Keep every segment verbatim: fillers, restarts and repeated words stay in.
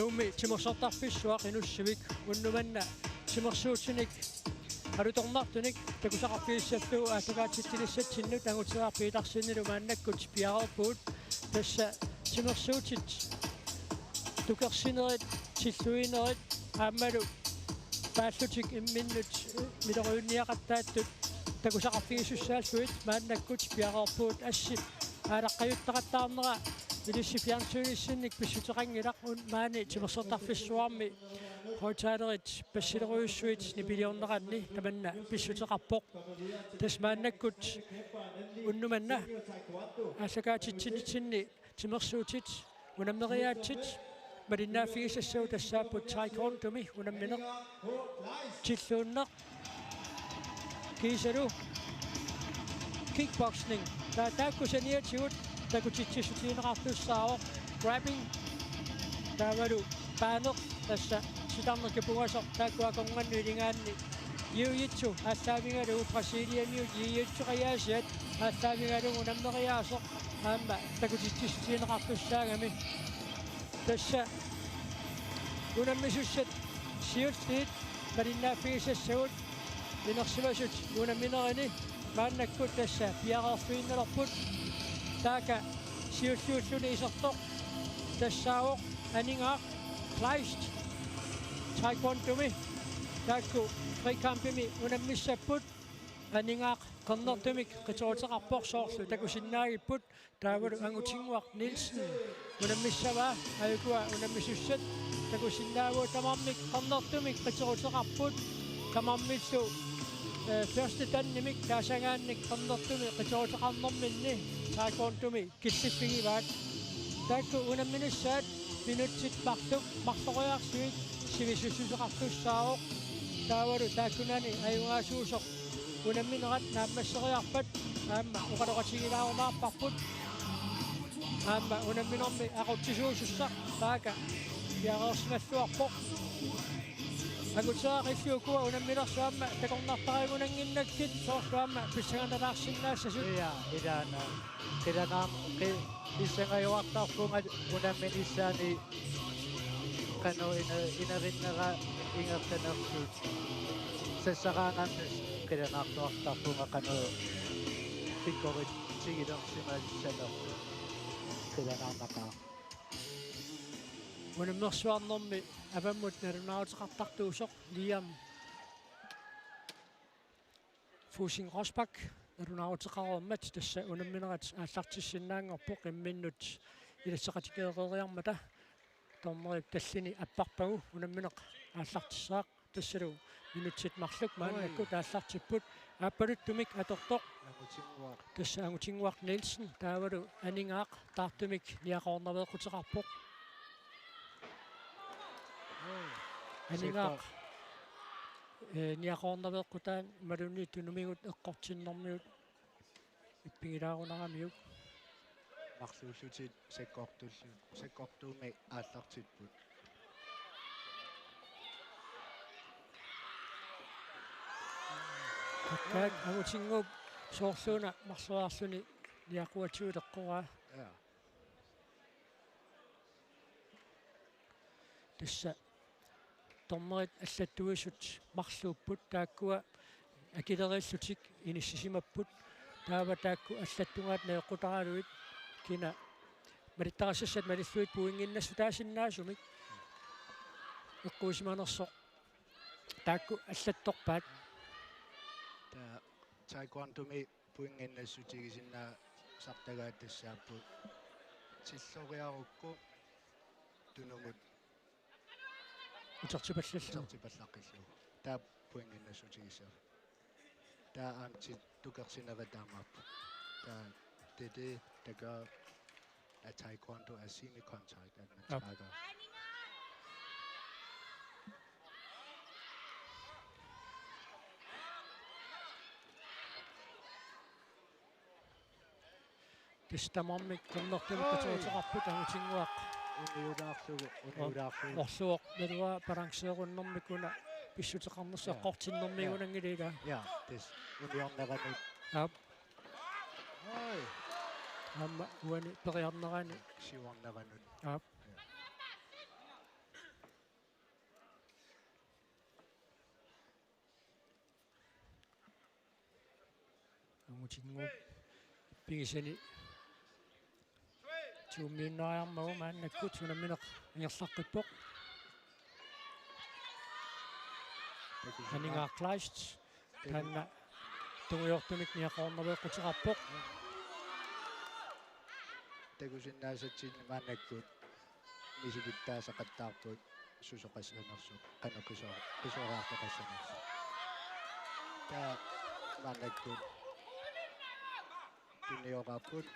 Nuummi timersortarfissuaq Inussivik unnuk manna timersuutinik alutornartunik takusaqarfigissallugu aallakaatitsinissatsinnut Anguteriarp Petersenilu maannakkut piareerpugut. Tassa timersuutit tukersinerit, tilluinerit aammalu paallutik imminnut miloriunniaqattaattut takusaqarfigisussaallugit maannakkut piareerpugut. Assip aalaqqajuttaqattaarnera ilissi fjernsynsinnik pissuteqanngilaq, una maani timersortarfissuarmi højttalerit bassilerujussuit nipiliorneranni tamanna pissuteqarpoq. Tassa maannakkut unnuk manna aallakaatitsinitsinni timersuutit unammeriaatsit malinnaaffigisassavut tassaapput taekwondomi unammineq, tilluunneq, kiisalu kickboxing. Taa-, taakku saniatigut takutitsissutigineqartussaavoq, grappling taavalu paaneq, tassa sitarneq kipungasoq taakku akornanni iligaanni. Jiu-jitsu aallaavigalugu, Brasiliamiut jiu-jitsu-qiaasiat aallaavigalugu unammeriaaseq aamma takutitsissutigineqartussaagami. Tassa unammisussat siulliit malinnaaffigisassavut inersimasut unamminerini. Maannakkut tassa piareerfiginnalerput. Taaka siulliulluni isertoq tassaavoq Aningaaq Kleist taekwondomi. Taakku frikampimi unammissapput. Aningaaq qernertumik qiteruteqarpoq, soorlu takusinnaagipput. Taavalu Angutinnguaq Nielsen unammissavaa, ajukua unammisussat takusinnaavugut. Tamarmik qernertumik qiteruteqarput, tamarmillu, eh, første danimik taasagaannik qernertumik qiteruteqarnerminni taekwondomi killiffigivaat. Taakku unamminissaat minutsit marluk marloriarlugit sivisussuseqartussaavoq. Taavalu taakkunani ajugaasuusoq unamminerat naammasseriarpat aamma oqaloqatigilaarumaarparput. Aamma unamminermi aqutsisuusussaq taakku piareersimalluarpoq. Anguteriarluni ukua unamminersut aamma takornartarigunannginnakkit, soorlu aamma pissanganalaarsinnaassasut. Ja, ilaana. Qilanaar-, qi-, pissangajuartarpunga unamminissaani qanoq ine-, inerinnera ingerlanersoq. Sassaraangami qilanaartuartarpunga qanoq pikkoritigilersimassanersoq. Qilanaarnaqaaq. Unammersuarnermi avammut nalunaaruteqartartuusoq Liam Fussing Rosbach nalunaaruteqareermat, tassa unamminerat aallartissinnaanngorpoq imminnut ilasseqatigeereeriarmata. Dommerip tallini apparpagu unammineq aallartissaaq, tassalu minutsit marluk maannakkut aallartipput. Aappaluttumik atortoq. Angutinnguaq. Tassa Angutinnguaq Nielsen, taavalu Aningaaq taartumik niaqoornaveeqquteqarpoq. Oi. Aningaaq, eh, niaqoornaveeqqutaa imaluunniit tunumigut eqqortinnermigut ippigilaarunaramiuk. Marluullutik sakkortullu-, sakkortuumik aallartipput. Takkaak Angutinnguup soorluuna marloriarluni niaquatigut eqqoraa. Ja. Tassa dommerit allattuisut marluupput, taakkua akileriillutik inissisimapput. Taava taakku allattugaat najoqqutaralugit kina malittarisassat malillugit pointinnassutaasinnaasumik eqquisimanersoq taakku allattorpaat. Taava taekwondomi pointinnassutigisinnaasartagaat tassaapput tilloriarukku tunumut utertipallallugu. Utertipallaqqillugu. Taava pointinnassutigissaaq. Taava aamma tukersinerit taamaappoq. Taava det er det, der gør, at taekwondo er semi-contact, at man trækker. Tassa tamarmik qernertumik qiteruteqarput Angutinnguaq. Uniulaarlugu, uniulaarlugu. Orluoq naluara balanceerunnermik una pissuteqarnersoq eqqortinnermigunanngilaq ilaa. Ja, tassa uniorneranut. Aap. Oi. Aamma uani periarnerani. Siuarneranut. Aap. Ja. Angutinnguup pigisani tuummiunnaariarmagu maannakkut unammineq ingerlaqqippoq. Aningaaq Kleist taanna tungujortumik niaqornaveeqquteqarpoq. Takusinnaasatsinni maannakkut misilittaasaqattaarput susoqassanersoq, qanoq qiso-, qisoriartoqassanersoq. Taava maannakkut tunioqarput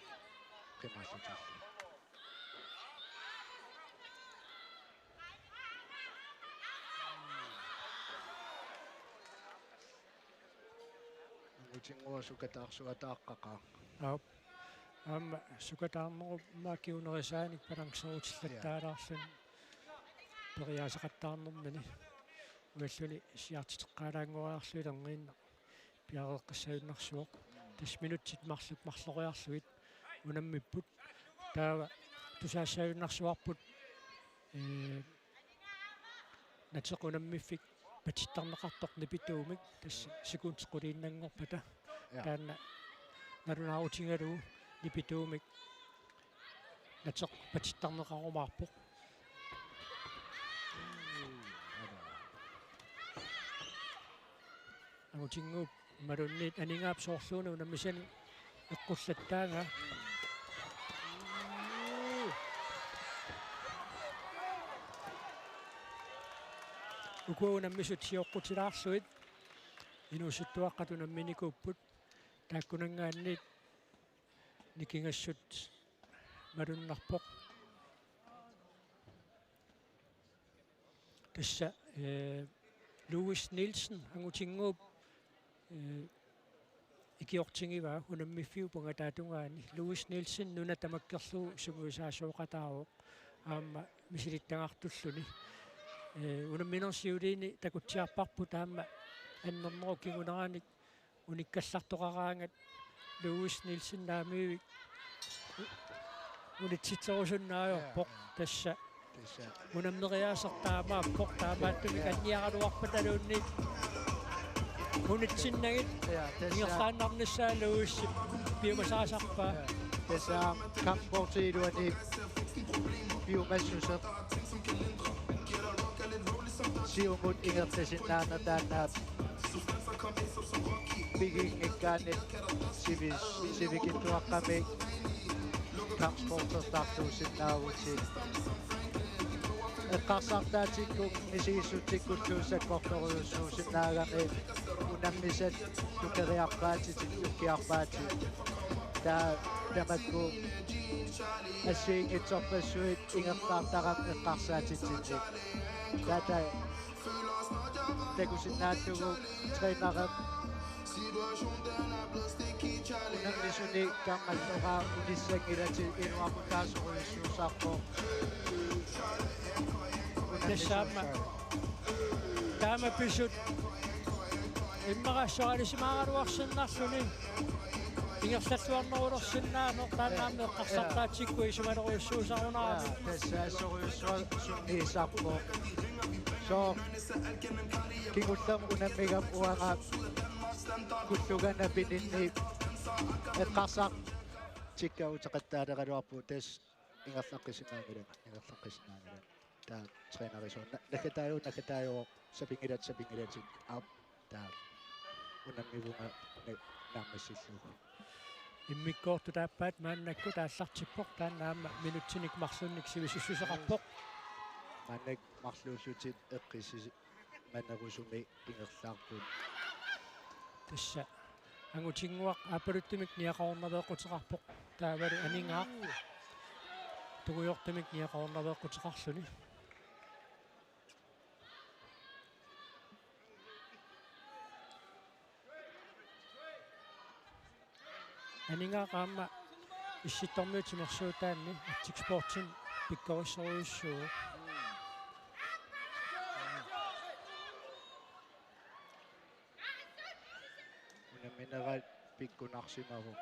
qimallutillu. Angutinnguaq sukataarsuataaqqaqaaq. Aap. Aamma sukataarnerup maakiunerisaanik balanceerutillattaalaarluni periaaseqattaarnermini. Ualluni siaartiteqqaalaanngoriarlugu ilangiinnaq piareeqqissajunnarsuaq. Tassa minutsit marluk marloriarlugit unammipput. Taava tusaassajunnarsuarput, ee, nateq unammiffik patittarneqartoq nipituumik, tassa sekundit quliinnanngorpata. Ja. Taanna nalunaarutigalugu nipituumik nateq patittarneqarumaarpoq. Angutinnguup imaluunniit Aningaap soorluuna unammisani eqqullattaanga. Ukua unammisut sioqqutilaarlugit inuusuttuaqqat unamminikuupput, taakkunanngaanniit nikingassut malunnarpoq. Tassa, ee, Louis Nielsen Angutinnguup, ee, ikiortigivaa unammiffiup angutaatungaani. Louis Nielsen nuna tamakkerlugu sungiusaasooqataavoq aamma misilittagartulluni. Ee, unamminermi siuliini takutsiarparput aamma annernerup kinguneranik unikkallartoqaraangat Louis Nielsen naamivik unitsitserusunnaajorpoq. Ja, ja. Tassa. Tassa. Unammeriaaseq taamaappoq, taamaattumik, ja, anniaraluarpataluunniit unitsinnagit. Ja, tassa. Ingerlaannarnissaa Louis piumasaasarpaa. Ja. Tassa kampsportip iluani piumassuseq siumut ingerlasinnaaneq taanna piginngikkaanni sivi-, sivikitsuaqqamik kampsportertartuusinnaavutit. Eqqarsartaatikkut misigissutsikkullu sakkortoorujussuusinnaagami unammisat tukeriarpaatit, tukkiarpaatit. Taava tamakku assigiinngitsorpassuit ingerlaartaramik eqqarsaatitsinnik. Taava takusinnaallugu træneri unammisuni kammalleraa unissanngilatit iluaqutaasorujussuusarpoq. Tassa aamma taama pisut immaqa assoralisimaaraluarsinnarluni ingerlalluarnerulersinnaaneq taanna aamma eqqarsartaatsikkut isumalerujussuusarunarami. Tassa assorujussuaq sunniisarpoq. Sooq kingullermik unammigami uanga kullugana pininni eqqarsartakka uteqattaaleraluarpoq, tassa ingerlaqqissinnaanngilanga, ingerlaqqissinnaanngilanga. Taava træneri soorlu na-, naggataajuvoq, naggataajuvoq, sapinngilatit, sapinngilatit, aap, taava unammivunga na-, naammassillugu. Immikkoortut aappaat maannakkut aallartippoq, taanna aamma minutsinik marlunnik sivisussuseqarpoq. Maannakkut marluullutik eqqissi- manerusumik ingerlaarput. Tassa Angutinnguaq aappaluttumik niaqorunnaveeqquteqarpoq, taavalu Aningaaq tungujortumik niaqorunnaveeqquteqarluni. Aningaaq aamma Issittormiut timersuutaanni Arctic Sportsimi pikkorissorujussuuvoq. Unamminerat pikkunarsimavoq.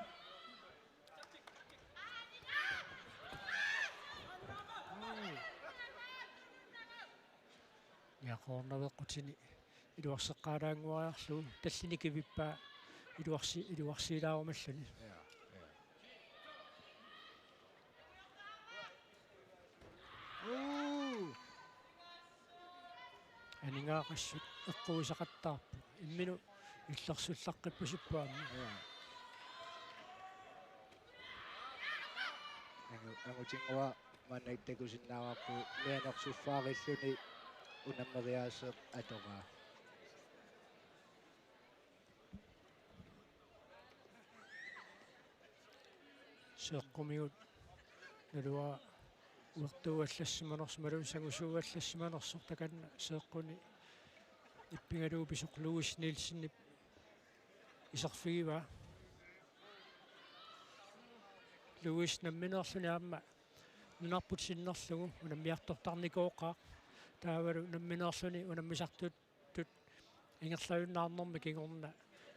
Niaqorunnaveeqqutini iluarseqqaalaanngoriarlugu tallini kivippaa iluarsi-, iluarsiilaarumalluni. Ja, ja. Uu! Aningaasat eqquisaqattaarput. Imminut illersullaqqippusipput aamma. Ja. Angu-, Angutinnguaq maanna takusinnaavarput mianersuffaarillutik unammeriaaseq atoraa. Seeqqumigut naluara uertuuallassimanersoq, imaluunniit sangusuuallassimanersoq, takanna Seeqquni ippigalugu pisoq Louis Nielsenip iserfigivaa. Louis nammineerluni aamma nunarput sinnerlugu unammiartortarnikooqaaq. Taavalu nammineerluni unammisartut tut ingerlajunnaarnermi kingorna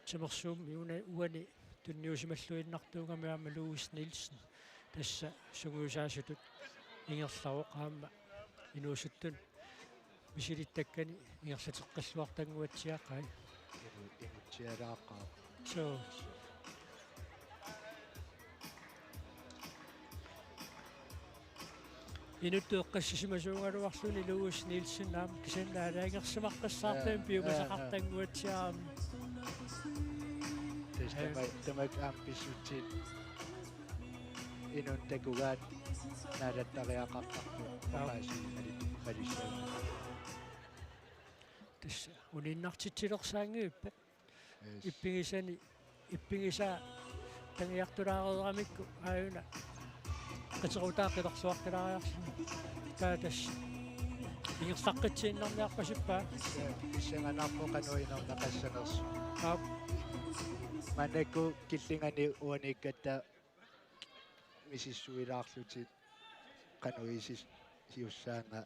timersuummi una-, uani tunniusimalluinnartuugami aamma Louis Nielsen tassa sungiusaasutut ingerlavoq, aamma inuusuttunut misilittakkani ingerlateqqilluartannguatsiaqai. Inu-, inutsialaaqaaq. Suu. Inuttut eqqassisimasuugaluarluni Louis Nielsen aamma kisianni aalajangersimaqqissaartumik. Ja, ja, ja. Piumasaqartannguatsiaq aamma. Tassa tama-, tamakku aamma pissutsit inunnut takugaat naalattariaqartarput. Ja. Oqaasii mali-, malissuunga. Tassa uniinnartitsilersaanngivippoq. Yes. Ippigisani, ippigisaa tagiartulaareeramikku aajuna qiterutaa qilerluaqqilaariarluni. Taava tassa ingerlaqqitsiinnarniarpasippaa. Pissanganarpoq qanoq inerneqassanersoq. Aap. Maannakkut killingani uaniikkatta misissuilaarlutik qanoq isis-, siussaanga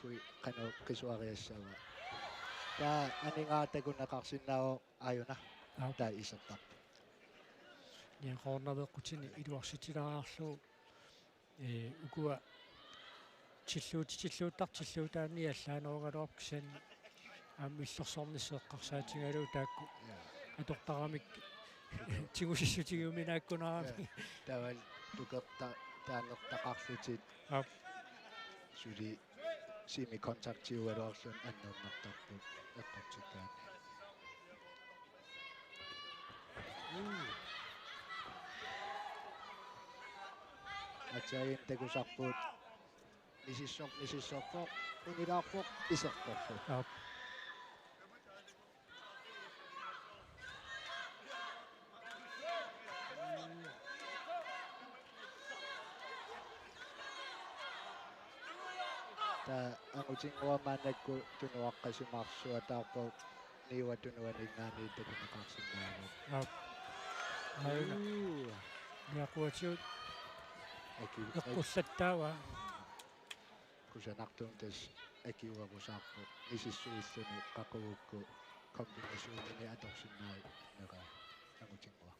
kui qanoq qisuariassavaa. Taava aningaasat takuneqarsinnaavoq aajuna. Aap. Taava isertarpoq. Niaqornaveeqqutini iluarsitilaariarlugu. Ee, ukua tilluut-, tilluuttartilluutaanni allaanerugaluarpoq kisianni aamma illersornissaq eqqarsaatigalugu taakku. Ja. Atortaramik tigusissutigiuminaakkunarami. Ja. Taavalu tukerta-, taanertaqarlutik. Aap. Suli semikontaktiugaluarluni annernertarput eqqortikkaanni. Mm. Aatsaat takusarput. Misissoq, misissorpoq, unilaarpoq, iserporlu. Aap. Taava Angutinnguaq maannakkut tunuaqqasimarsuataarpoq niuertup tunuaninngaanniit takuneqarsinnaavoq. Aap. Aajuna. Uu. Niaquatigut. Aki-, eqqullattaavaa. Kusanartumik tassa akiuerusaarpoq misissuilluni qaqugukku kombinationini atorsinnaanera Angutinnguaq.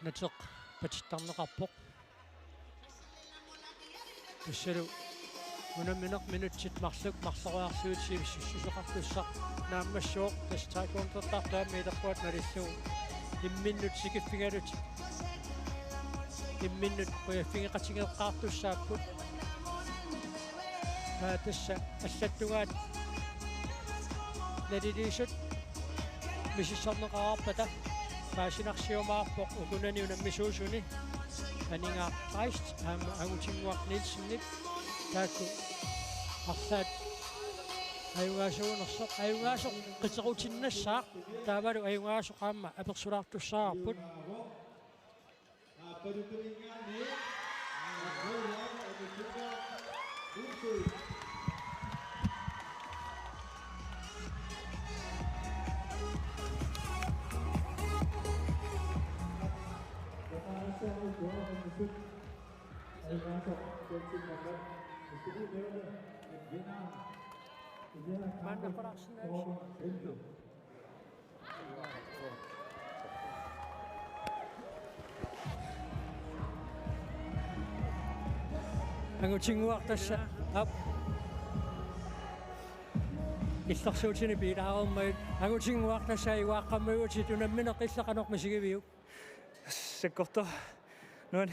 Nateq patittarneqarpoq. Tassalu unammineq minutsit marluk marloriarlugit sivissussuseqartussaq naammassivoq, tassa taekwondoertartut aamma ilerpuat malillugu imminnut sikiffigalutik imminnut qujaffigeqatigeeqqaartussaapput. Aa, tassa allattugaat naliliisut misissorneqareerpata paasinarsiumaarpoq ukunani unammisuusuni. Aningaaq Kleist aamma Angutinnguaq Nielsenip taakku arlaat ajugaasuunersoq, ajugaasoq qiterutinnissaaq, taavalu ajugaasoq aamma apersulaartussaavarput. Maanna qulaasinnaavisi. Angutinnguaq tassa. Aap. Illersuutinik piilaarumagit angutinnguaq, tassa ajugaqqammaguit unammineq illit qanoq misigiviuk? Sakkortooq. Nuann.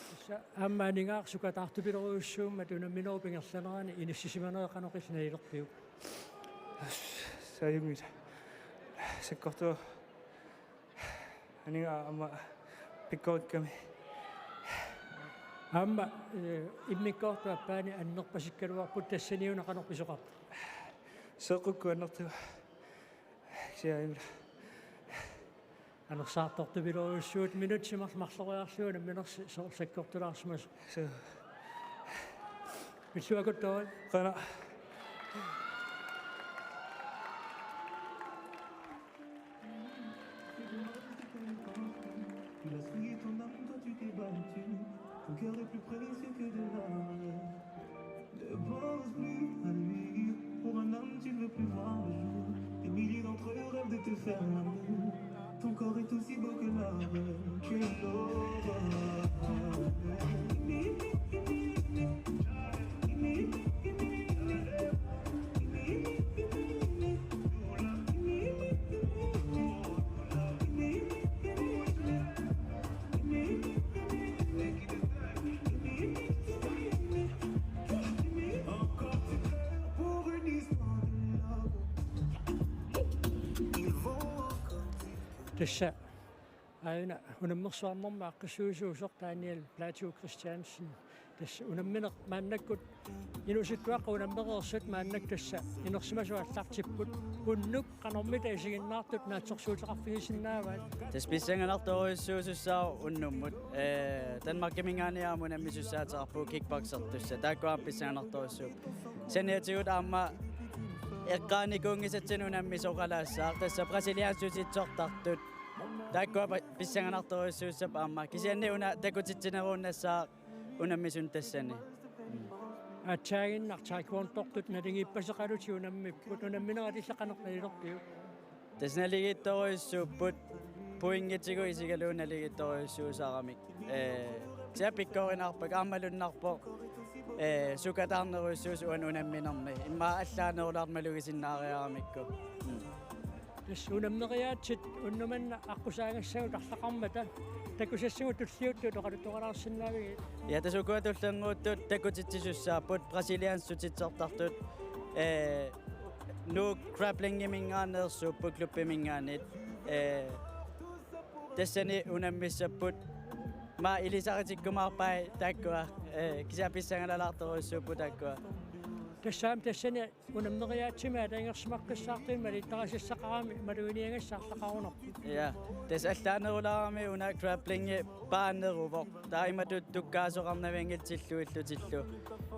Tassa aamma aningaasat sukataartupilorujussuummat unamminerup ingerlanerani inissisimanerit qanoq illit nalilerpiuk? Saajunngilaq. Sakkortooq. Aningaasat aamma pikkorikkami. Aamma, eh, immikkoortup aappaani annerpasikkaluarput, tassaniuna qanoq pisoqarpa? Seeqqukkut annertugut. Kisianni aamma. Anersaartortupilorujussuit minutsit marluk marloriarlugit unamminersi soorlu sakkortulaarsimasoq. Suu. Pilluakkuttoq. Qujanaq. Il a souillé ton âme, toi tu t'es battu. Ton cœur est plus précieux que de l'or. Ne pense plus à lui. Pour un homme, tu ne veux plus voir le jour. Des milliers d'entre eux rêvent de te faire l'amour. Ton corps est aussi beau que l'or, que l'or. Tassa aajuna unammersuarnermi aaqqissuisuusoq Daniel Platou Christiansen. Tassa unammineq maannakkut inuusuttuaqqat unammereersut maannakkut tassa inersimasut aallartipput. Unnuk qanormita isiginnaartut naatsorsuuteqarfigisinnaavaat? Tassa pissanganartorujussuusussaavoq unnummut. Ee, Danmarkiminngaanniit aamma unammissussaateqarpugut kickboxertussat. Taakku aamma pissanganartorujussuupput. Saniatigut aamma eqqaanikuunngisatsinnut unammisoqalaassaaq. Tassa brasiliansk jiu-jitsortartut. Taakkua pa-, pissanganartorujussuussapput aamma. Kisianni una takutitsinerunnassaaq unammisunut tassani. Aatsaaginnaq taekwondortut naligiippaseqalutik unammipput, unamminerit illit qanoq nalilerpiuk? Tassa naligiittorujussuupput, pointitsigut isigalugu naligiittorujussuusaramik. Ee, kisianni pikkorinaarpakka, aammalunnarpoq, ee, sukataarnerujussuusoq uani unamminermi. Immaqa allaanerulaartoq malugisinnaariaramikku. Mm. Tassa unammeriaatsit unnuk manna aqqusaagassagut arlaqarmata, takusassagut tulliuttut oqaluttualaarsinnaavigit? Ja, tassa ukua tullinnguuttut takutitsisussaapput, brasiliansk jiu-jitsortartut, ee, Nuuk Grapplingiminngaanneersuupput klubbiminngaanniit, ee, tassani unammissapput, maani ilisaritikkumaarpai taakkua, ee, kisianni pissangalalaartorujussuupput taakkua. Tassa aamma tassani unammeriaatsimi aalajangersimaqqissaartumik malittarisassaqarami maluginiagassat arlaqarunarput. Ja, tassa allaanerulaarami una grapplingi paaneruvoq. Taava imatut tukkaasoqarnavianngilaq tilluillutillu.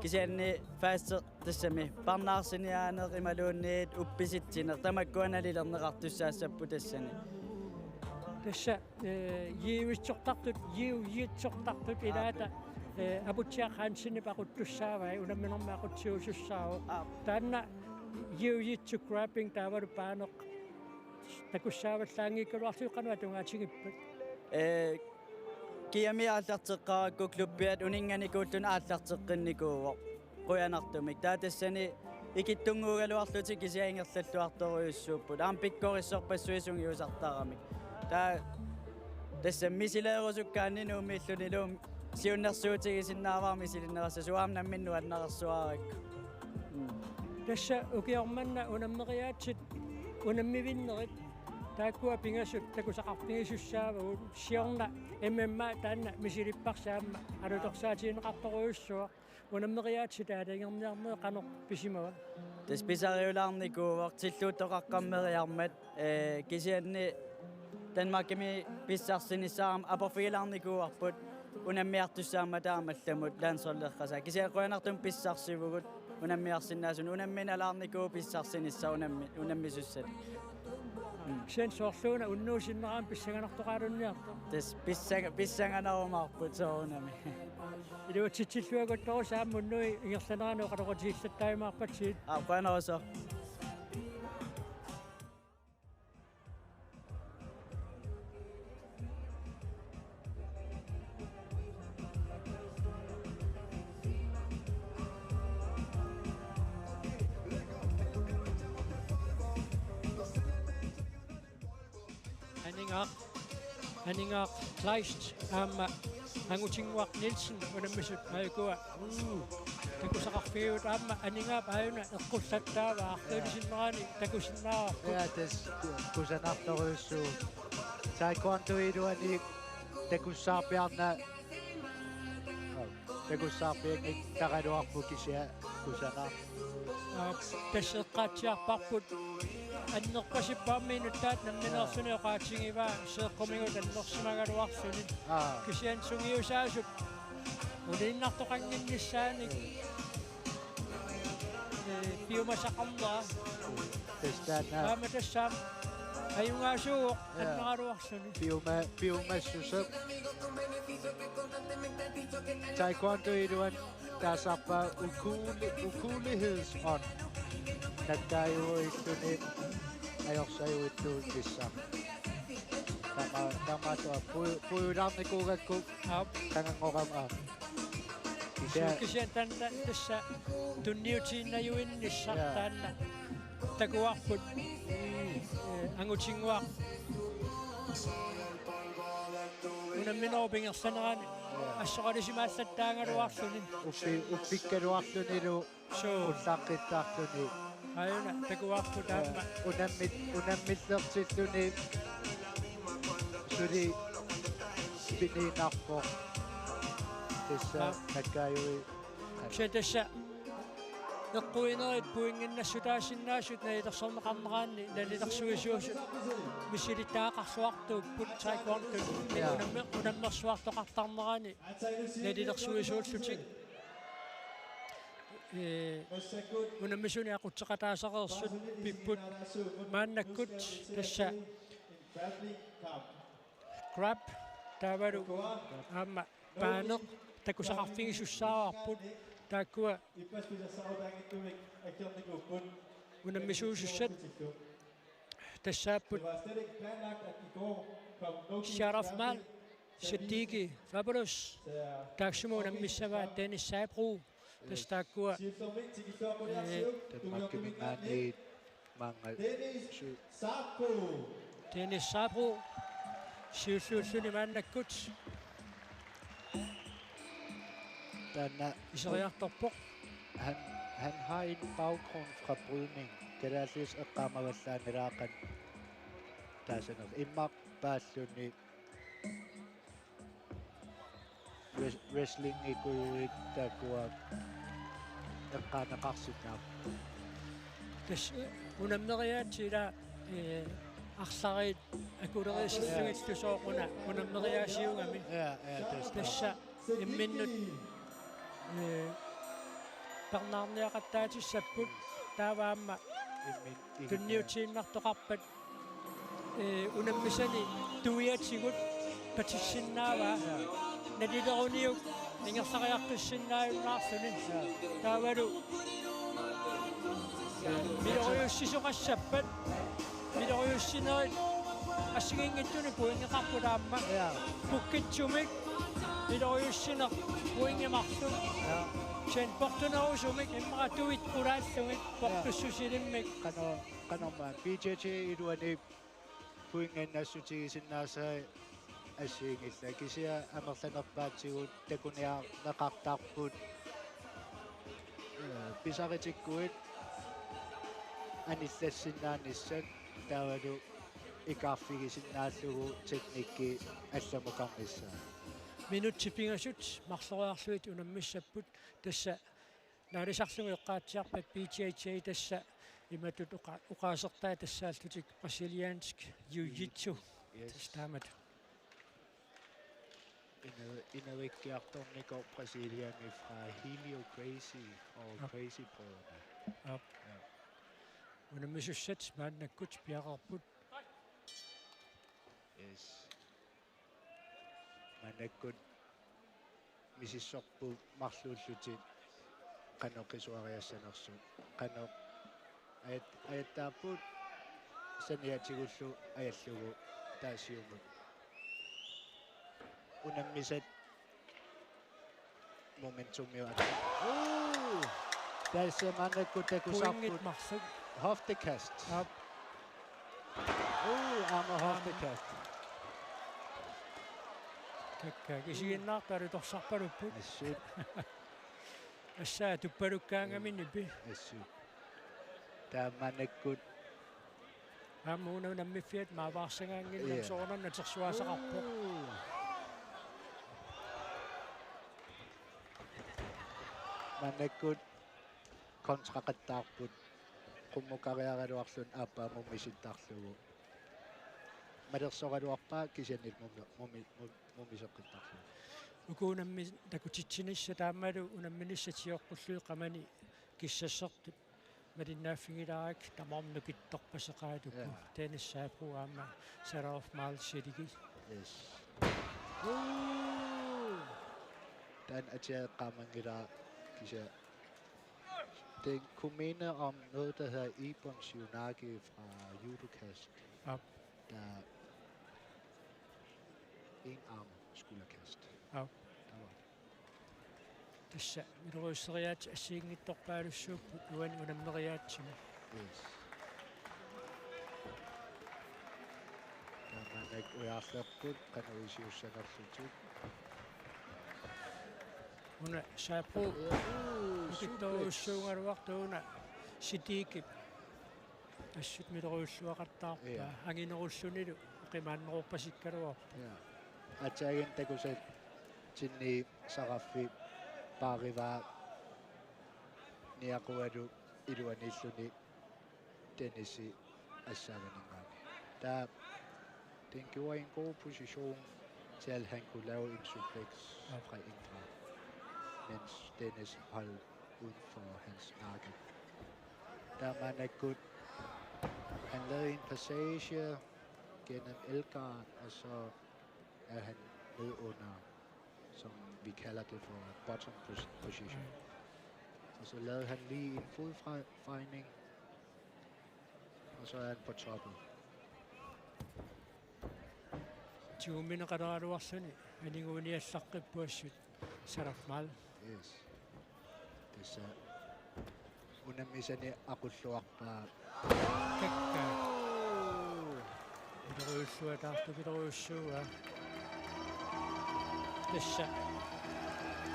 Kisianni fast tassami parnaarsiniaaneq imaluunniit uppisitsineq tamakkua nalilerneqartussaassapput tassani. Tassa, ee, jiu-jitsortartut, jiu-jitsortartut ilaata, ee, Aputsiaq Hansenip aquttussaavai, unamminermi aqutsisuussaavoq. Aap. Taanna jiu-jitsu, grappling taavalu paaneq takussaavallaanngikkaluarlugu qanoq atugaatigippat? Ee, kiami aallarteqqaarakku klubbiat uninnganikuulluni aallarteqqinnikuuvoq. Qujanartumik. Taava tassani ikittunnguugaluarlutik kisianni ingerlalluartorujussuupput. Aamma pikkorissorpassuit sungiusartaramik. Taava tassa misileerusukkaanni Nuummiillunilu siunnersuutigisinnaavara misilinnerassasoq, aamma nammineq nuannarersuarakku. Mm. Tassa ukioq manna unammeriaatsit unammivinnerit taakkua pingasut takusaqarfigisussaavugut, siorna M M A taanna misilipparsi aamma alutorsaatigineqartorujussuaq. Unammeriaatsit aalajangerniarnerit qanoq pisimava? Tassa pisariulaarnikuuvoq tilluuttoqaqqammeriarmat, ee, kisianni Danmarkimi pissarsinissaq aamma aporfigilaarnikuuarput unammiartussaammata aamma allamut landsholdeqqasaat. Kisianni qujanartumik pissarsivugut unammiarsinnaasunut, unamminalaarnikuuvoq pissarsinissaq unammi-, unammisussat. Kisianni soorluuna unnuup sinnerani pissanganartoqalunniartoq. Tassa pissanga-, pissanganarumaarput soorunami. Iluatsitsilluakkuttorujussuit aamma unnuit ingerlanerani oqaloqatigillattaajumaarpatsigit. Aa, qujanarsuaq. Aningaaq Kleist aamma Angutinnguaq Nielsen unammisut ajukua. Takusaqarfigigut aamma Aningaap aajuna eqqullattaavaa arfineq-marlunnerani takusinnaavarput. Ja, tassa kusanartorujussuuvoq. Taekwondoiluani takussaarpiarna. Takussaarpianngikkaluarpoq kisianni kusanaq. Aa, tassa eqqaatsiarparput annerpasippoq aamma inuttaat nammineerluni oqaatigivaa seeqqumigut annersimagaluarluni. Aa. Kisianni sungiusaasut uniinnartoqannginnissaanik, ee, piumasaqarnera. Tassa taanna. Aamma tassa aamma ajugaasuuvoq. Ja. Anneragaluarluni. Piuma-, piumassuseq. Taekwondoiluani taasarpaat ukuuli-, ukuulighedsånd. Nakkaajuilluni ajorsajuilluinnissaq. Tama-, tamatua pu-, puigulaarnikuugakku. Aap. Qanganngorama. Kisianni. Suu, kisianni taanna tassa tunniutiinnajuinnissaq. Ja. Taanna takuarput. Ee, Angutinnguaq unamminerup ingerlanerani. Ja. Assoqalisimaallattaagaluarluni. Uppi-, uppikkaluarlunilu. Suu. Ullaqqittarluni. Aajuna takuarput aamma. Unammit-, unammillertilluni suli piniinnarpoq. Tassa. Aa. Nakkaajui. Kisianni tassa eqquinerit pointinnassutaasinnaasut nalilersorneqarneraanni nalilersuisuusut misilittagaqarluartuupput taekwondot. Ja. Unammi-, unammersuartoqartarnerani nalilersuisuullutik. Ee, unammisuni aqutseqataasareersut pipput maannakkut tassa grab taavalu aamma paaneq takusaqarfigisussaavarput taakkua unammisuusussat tassaapput Sharafmal Siddiqui Fabulous taassuma unammissavaa Dennis Sabro tassa taakkua, ee, Danmarkiminngaanniit maanga su- Dennis Sabro siulliulluni maannakkut. Taanna iseriartorpoq. Han, han har en baggrund fra brydning. Kalaallisut eqqaamavallaanngilaq qanoq taasaneq. Immaqa paalluni wres-, wrestlingikujuit taakkua eqqaaneqarsinnaapput. Tassa unammeriaatsit ila, ee, arlariit akulerisillugillu sooq una unammeriaasiugami. Ja, ja, tassa. Tassa imminnut, ee, parnaarniaqattaatissapput taava aamma immin-, tunniutiinnartoqarpat, ee, unammisani tuiatigut patissinnaavaa. Nalileruniuk ingerlariaqqissinnaajunnaarluni. Taavalu miloriussisoqassappat, miloriussinerit assigiinngitsunik pointeqarput aamma. Ja. Pukkitsumik miloriussineq pointi marluk. Ja. Sen portunerusumik immaqa tuit qulaallugit portussusilimmik. Qano-, qanormaa B J J iluani pointinnassutigisinnaasaat assigiinngillat. Kisianni amerlanerpaatigut takuniarneqartarput, ee, pisaritikkuit anillassinnaanissaat taavalu ikaarfigisinnaallugu teknikki allamukarnissaa. Minutsit pingasut marloriarlugit unammissapput tassa. Naalisarlugu eqqaatsiarpat B J J tassa imatut oqa-, oqaasertai tassaallutik brasiliansk jiu-jitsu. Yes. Tassa taamatut. Ina-, inavikkiartornikoq Brasiliami fra Helio Gracie og Aap. Gracie-brødrene. Aap. Ja. Unammisussat maannakkut piareerput. Yes. Maannakkut misissorput marluullutik qanoq qisuariassanersut. Qanoq ajat-, ajattaapput saniatigullu ajallugu taava siumut. Unammisat momentumiu at-. Uu! Tassa maannakkut takusarput. Pointit marluk. Hoftekast. Aap. Uu, aamma aamma hoftekast. Kakkaak isiginnaartut alutorsarpalupput. Assut. Assaa tuppalukkaangami nipi. Assut. Taamanikkut. Aamma una unammiffiat maavaarsagaanngillat. Ia. Soorunami natersuaasaqarpoq. Uu. Maannakkut kontraqattaarput qummukariaraluarluni aappaa mumisittarlugu. Malersoraluarpaa kisianni mumi-, mumi-, mumi-, mumiseqqittarlugu. Uku unammi-, takutitsinissat aammalu unamminissat sioqqullugit qamani kissassertut malinnaaffigilaarakkit tamarmik nukittorpasseqaat uku. Ja. Dennis Sabroe aamma Sarah Mal Siddiqui. Yes. Uu! Taanna atia eqqaamanngilara kisianni. Den kunne minde om noget, der hedder Ibom Siunagi fra judokast. Ja. Der er en arm skulderkast. Ja. Der var det. Tassa miloriusseriaatsit assigiinngitsorpaalussuupput uani unammeriaatsimi. Yes. Taamaaneq ujaarlerput qanoq iliuussanerlutik. Una Sabroe. Uu, nukittorujussuugaluartoq una Siddiqui. Assut miloriulluaqattaarpaa. Ja. Anginerullunilu qimaanneruuppasikkaluarpoq. Ja. Aatsaat takusatsinni Saraffi paarivaa niaqualu iluaniilluni Dennisi assaavaninngaanniit. Der, den gjorde en god position til, at han kunne lave en suplex, ja, fra indre, mens Dennis holdt uden for hans nakke. Taamanikkut, han lavede en passage gennem elgaren, og så er han ned under, som vi kalder det for bottom pos-, position. Mm. Og så lavede han lige en fodfejning, og så er han på toppen. Tigumineqaleraluarluni aniguiniallaqqippoq assut Sarah Mal. Yes. Tassa unammisani aqulluarpaa. Kakkaak. Uu. Pilerujussuaq taartoq pilerujussuaq. Tassa.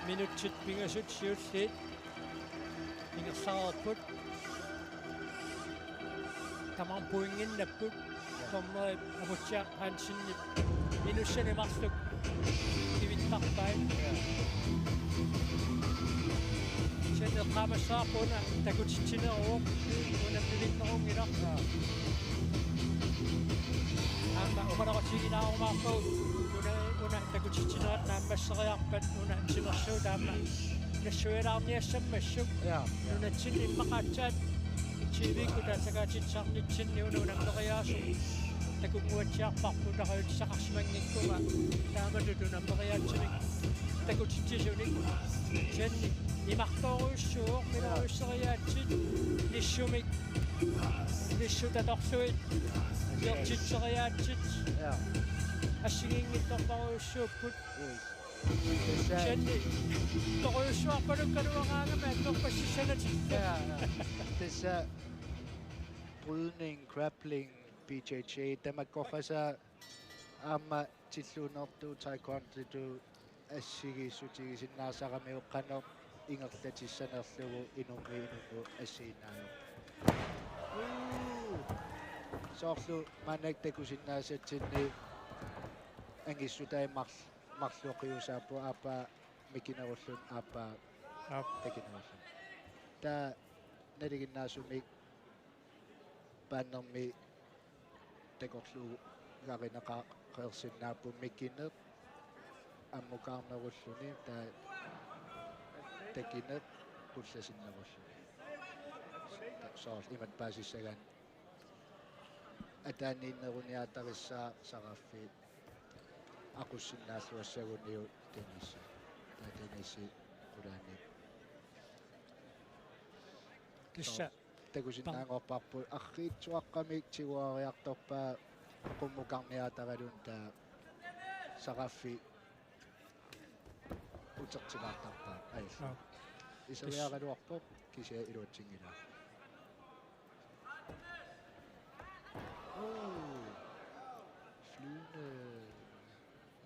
Minutsit pingasut siulliit. Ingerlareerput. Tamarmik pointinnapput. Dommeri Aputsiaq Hansenip minussani marluk kivittarpai. Ja. Kisianni eqqaamassavarput una takutitsineruvoq, unammivinnerunngilaq. Ja. Aamma oqaloqatiginaarumaarpagut una, una takutitsinerat naammasseriarpat una timersuut aamma nassuialaarniassammassuk. Ja, ja. Nunatsinni immaqa aatsaat T V-kkut aallakaatitsisarnitsinni una unammeriaaseq takunnguatsiarparput, taqajutsisaqarsimanngikkuma taamatut unammeriaatsimik takutitsisunik. Kisianni imartoorujussuuvoq, miloriusseriaatsit nissumik, nissut atorlugit, isertitseriaatsit. Ja. Assigiinngitsorpassuupput. Yes. Tassa. Kisianni torujussuarpalukkaluaraangami annerpassissanatik. Ja, ja. Tassa brydning, grappling, B J J, tamakkorpassuit aamma tilluunnertut taekwondotut assigiissutigisinnaasaramiuk qanoq ingerlatissanerlugu inummiit inummut assigiinnaavippoq. Soorlu maannakkut takusinnaasatsinni angissutai marl-, marloqiusaapput aappaa mikinerulluni aappaa, aap, takinerulluni. Taava nalinginnaasumik paannermi takorluugarineqareersinnaapput mikineq ammukaarnerulluni, taava takineq qullasinnerulluni. Soorlu imatut paasissagaanni ataaniinneruniaatarissaa Saraffi aqussinnaalluassaguniuk Dennis. Taava Dennis qulaani. Tassa. Takusinnaanngorparput arriitsuaqqamik tiguariartorpaa qummukarniaataraluni, taava Saraffi utertilaartarpaa. Ai. Aa. Iseriaraluarpoq kisianni iluatsinngilaa. Uu. Flydende.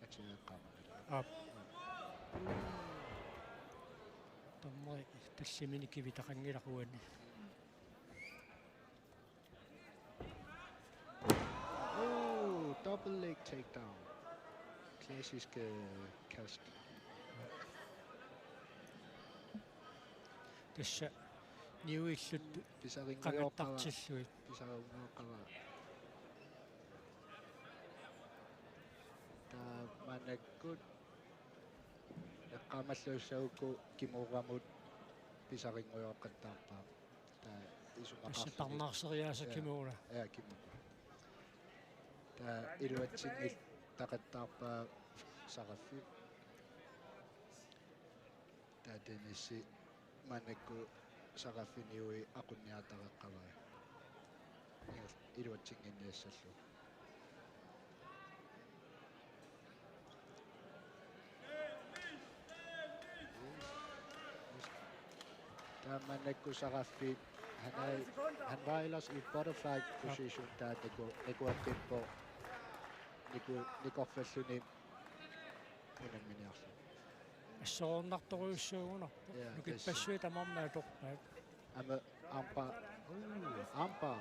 Atia eqqaamanngilara. Aap. Dommeri tallimanik kivitaqanngilaq uani. Oh, double leg takedown. Klassisk, øh, kast. Tassa niuilluttut pisarinngujoqqaarpaa. Qangattartillugit. Pisarinngujoqqaarpaa. Taava maannakkut eqqaamallussagukku Kimuramut pisarinngujoqqattaarpaa. Taava isumaqarluni. Tassa tarnaarseriaaseq. Ja. Kimura. Ja, Kimura. Taava iluatsinngilaq taqattaarpaa Saraffi. Taava Dennis maannakkut Saraffi niui aqunniartareqqavaa. Iluatsinnginniassallugu. Taava maannakkut Saraffi, han er, han var ellers i butterfly position, taava niku-, nikuaqqippoq. Niku-, nikorfalluni unamminiarlugu. Assorornartorujussuugunarpoq. Ja, nukippassuit tamarmik atorpaat. Aamma armbar. Uh, armbar.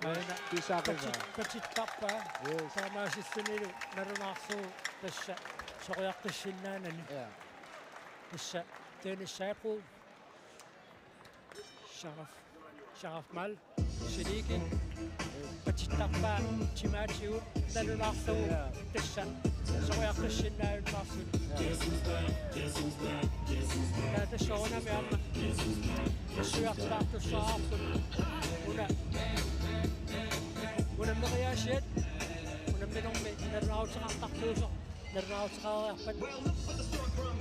Aana pisariva. Pati-, patittarpaa. Yes. Taamaasillunilu nalunaarlugu tassa soriaqqissinnaanani. Ja. Tassa Dennis Sabro. Sharaf. Sharaf Mal. Siddiqui patittarpaa timaatigut nalunaarlugu tassa soriaqqissinnaajunnaarluni. Taava tassa soorunami aamma tassuiartaartussaarput una unammeriaasiat unamminermi nalunaaruteqartartuusoq. Nalunaaruteqareerpat. Well, look for the store from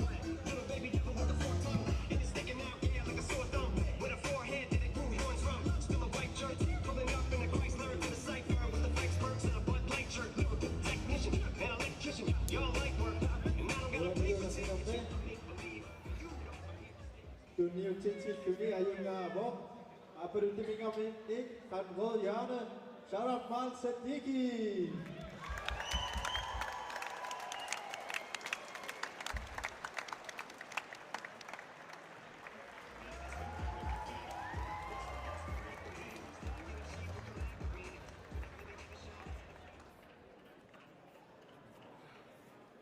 little baby devil with a forked tongue, and it's sticking out, yeah, like a sore thumb. With a forehead that it grew horns from. Still a white shirt, pulling up in a Chrysler to the cipher with the flex perks and a Bud Light shirt. Lyrical technician, an electrician. Y'all like work, and I don't gotta pay for attention. Make believe you don't believe. Tunniutissilluni ajunngaavoq. Aappaluttuminngaanniit Qanrød Hjørne, Sharaf Mal Siddiqui.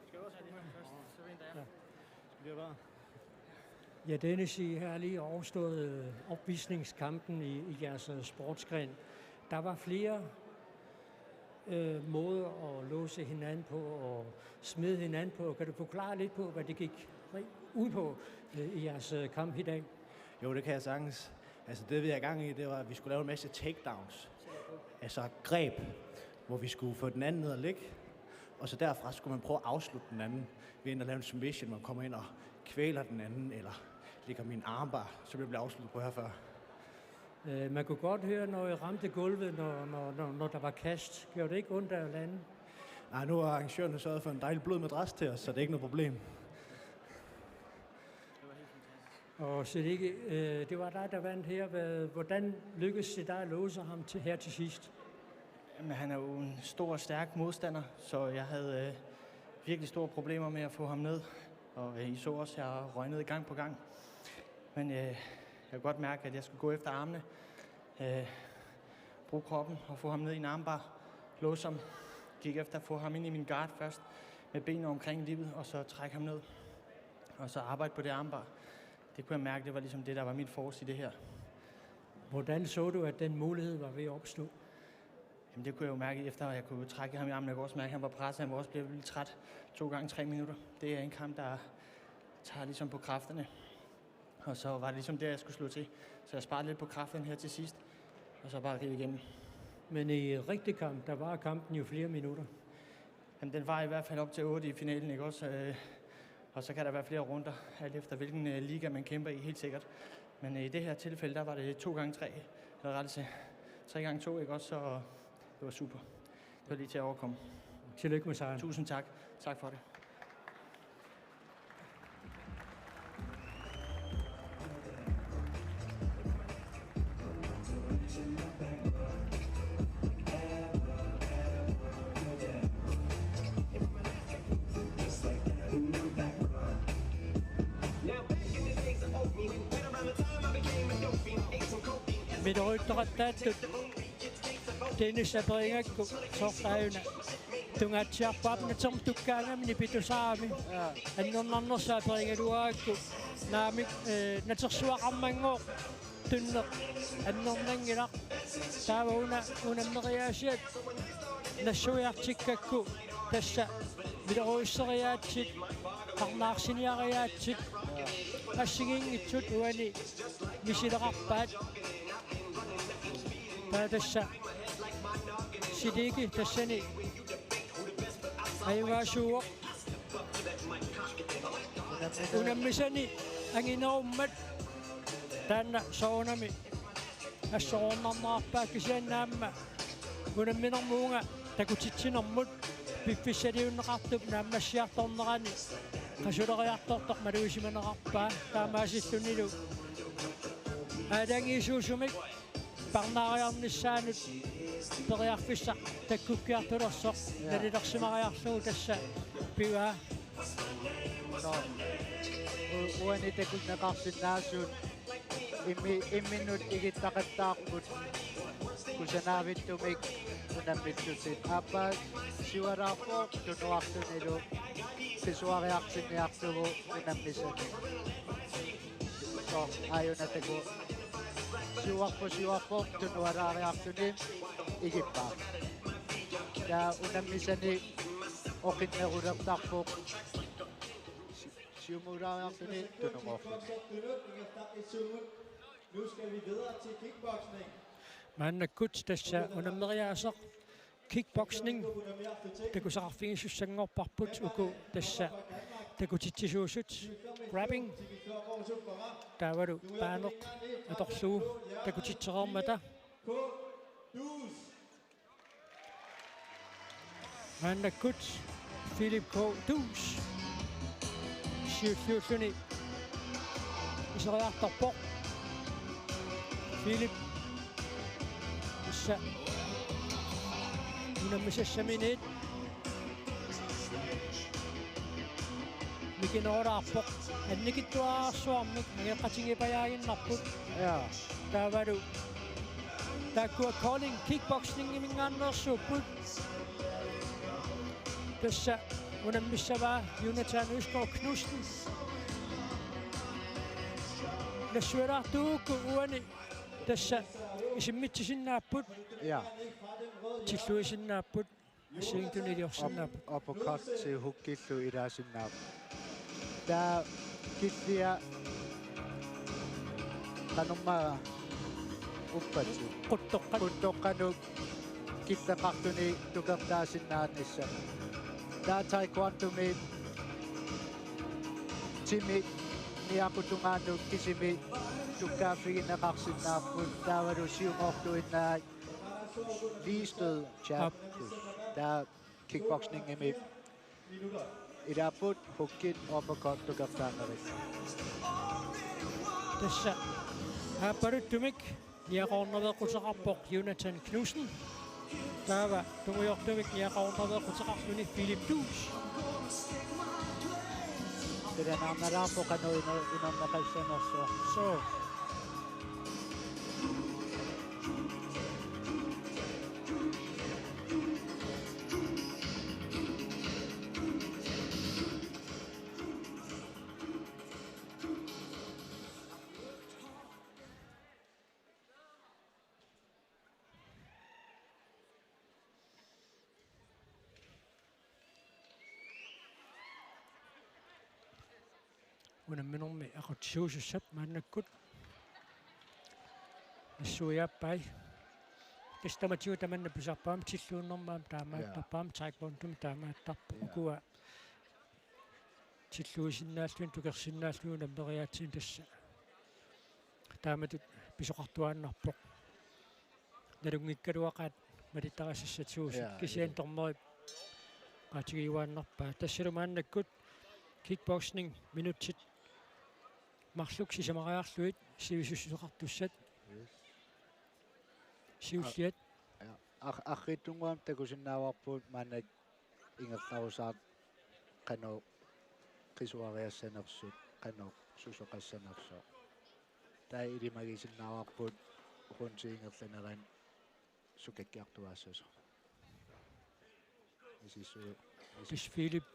Skal vi også have det her først? Så venter jeg. Ja. Ja, Dennis, I har lige overstået, øh, opvisningskampen i, i jeres, øh, sportsgren. Der var flere, øh, måder at låse hinanden på og smide hinanden på. Kan du forklare lidt på, hvad det gik re-, ud på, øh, i jeres, øh, kamp i dag? Jo, det kan jeg sagtens. Altså, det vi er i gang i, det var, at vi skulle lave en masse takedowns. Altså greb, hvor vi skulle få den anden ned og ligge. Og så derfra skulle man prøve at afslutte den anden ved enten at lave en submission, hvor man kommer ind og kvæler den anden, eller ligger med en armbar, som jeg blev afsluttet på her før. Øh, man kunne godt høre, når I ramte gulvet, når, når, når, når der var kast. Gjorde det ikke ondt at lande? Nej, nu har arrangøren sørget for en dejlig blød madras til os, så det er ikke noget problem. Og Siddiqui, øh, det var dig, der vandt her. Hvad, hvordan lykkedes det dig at låse ham til, her til sidst? Jamen, han er jo en stor og stærk modstander, så jeg havde, øh, virkelig store problemer med at få ham ned. Og, øh, I så også, jeg røg ned gang på gang. Men, øh, jeg kunne godt mærke, at jeg skulle gå efter armene, øh, bruge kroppen og få ham ned i en armbar, låse ham. Gik efter at få ham ind i min guard først, med benene omkring livet, og så trække ham ned. Og så arbejde på det armbar. Det kunne jeg mærke, det var ligesom det, der var mit force i det her. Hvordan så du, at den mulighed var ved at opstå? Jamen, det kunne jeg jo mærke efter, at jeg kunne trække ham i armen. Jeg kunne også mærke, at han var presset. Han var også blevet lidt træt. To gange tre minutter. Det er en kamp, der tager ligesom på kræfterne. Og så var det ligesom der, jeg skulle slå til. Så jeg sparede lidt på kræfterne her til sidst. Og så bare rive igennem. Men i rigtig kamp, der var kampen jo flere minutter. Jamen, den var i hvert fald op til otte i finalen, ikke også? Øh, og så kan der være flere runder, alt efter hvilken, øh, liga man kæmper i, helt sikkert. Men, øh, i det her tilfælde, der var det to gange tre, eller rettere, tre gange to, ikke også? Så det var super. Det var lige til at overkomme. Tillykke med sejren. Tusind tak. Tak for det. Miloriuttoqattaattut Dennis aperigakku soorlu aajuna tungaatsiarpaa natermut tukkaangami nipitusaami. Jaa. Annernarnersaa aperigaluarakku naamik, eh, natersuaqarmanngooq tunneq annernanngilaq. Taava una unammeriaasiat nassuiartikkakku tassa miloriusseriaatsit, qarnaarsiniariaatsit assigiinngitsut uani misileqarpaat. Taava tassa Siddiqui tassani ajugaasuuvoq. Unammisani anginerummat taanna soorunami assoroornarnerarpaa, kisianni aamma unamminermut uunga takutitsinermut piffissaliunneqartup naammassiartornerani qasuleriartortoq malugissimanerarpaa, taamaasillunilu aalajangiisuusumik parnaariarnissaanut periarfissaq takkukkiartulersoq. Jaa. Nalilersimariarlugu tassa pivaa. Nå. U-, uani takunneqarsinnaasut immi-, imminnut igittaqattaarput kusanavittumik unammillutik. Aappaa siuaraarpoq tunuartunilu qisuariartinniarlugu unammisani. Soorlu aajuna taku-, siuarpoq, siuarpoq tunualaariartuni igippaa. Taava unammisani oqinnerulertarpoq. Si-, siumuulaariartuni tunumoorluni. Nu skal vi videre til kickboxing. Maannakkut tassa unammeriaaseq kickboxing takusaqarfigisussanngorparput, uku tassa takutitsisuusut, grappling, taavalu paaneq atorlugu takutitsereermata. Maannakkut Philip K. Duus siulliulluni iseriartorpoq. Philip tassa unammisassaminiit mikinerulaarpoq. Annikitsuararsuarmik angeqatigiipajaaginnarput. Jaa. Taavalu taakkua Kolding Kickboxingiminngaanneersuupput. Tassa unammissavaa Jonathan Østgaard Knudsen. Nassuialaartuugukku uani tassa isimmitsisinnaapput. Jaa. Tilluisinnaapput. Assigiinngitsunik iliorsinnaapput. Up-, uppercut til hookillu ilaasinnaapput. Taava killia qanormaa uppatsi. Quttoqqat. Quttoqqanut killeqartuni tukertaasinnaanissamut. Taava taekwondomi timi niaqqutungaanut kisimi tukkaaffigineqarsinnaapput, taavalu siumoortuinnaat lige stød, jab. Aap. Taava kickboxingimi ilaapput hookit uppercut tukertaannerit. Tassa aappaluttumik niaqornaveeqquteqarpoq Jonathan Knudsen. Taava tungujortumik niaqornaveeqquteqarluni Philip Duus. Pilanarnalaarpoq qanoq inu-, inerneqassanersoq. Suu. Unamminermi aqutsisuusussat maannakkut nassuiaappai. Tassa tamatigut tamanna pisarpaa aamma tilluunnermi aamma taamaattarpaa, aamma taekwondomi taamaattarpoq. Jaa. Ukua tilluisinnaalluni, tukersinnaalluni unammeriaatsinik tassa taamatut pisoqartuaannarpoq. Nalunngikkaluaqaat malittarisassatut suusut. Jaa, kisianni jaa. Dommerip qaatigiuaannarpaa. Tassalu maannakkut kickboxing minutsit marluk sisamariarlugit sivisussuseqartussat. Yes. Siulliat. Aa, jaa. Ar-, arriitsunnguamik takusinnaavarput maannakkut ingerlarusaartoq qanoq qisuariassanersut, qanoq susoqassanersoq. Taava ilimagisinnaavarput Brunsi ingerlanerani sukakkiartuaassasoq. Misissu-, misis-, Pis Philip